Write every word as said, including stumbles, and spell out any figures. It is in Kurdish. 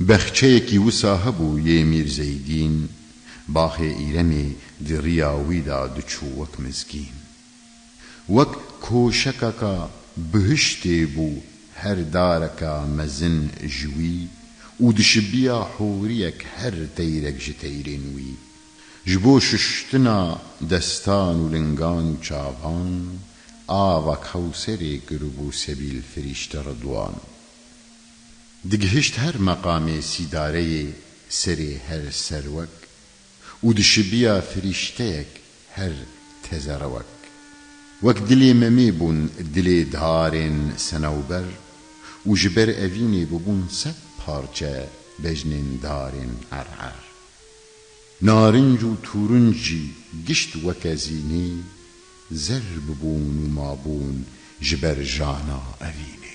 Bexçeyekî wisa hebû yê Mîr Zeydîn, baxê Îremê di riya wî de diçû wek mizgîn. Wek koşekeka bihiştê bû her dareka mezin ji wî û dişibiya hûriyek her teyrek ji teyrên wî. Ji bo şuştina destan û lingan û çavan, ava Kewserê kiribû sebîl firîşte Ridwan. Digihişt her meqamê sîdareyê serê her serwek û dişibiya firîşteyek her tezerewek. Wek dilê Memê bûn dilê darên senewber û ji ber evînê bibûn sed parçe bejnên darên erer. Narinc û tûrinc jî gişt weke zînê zer bibûn û mabûn ji ber jana evînê.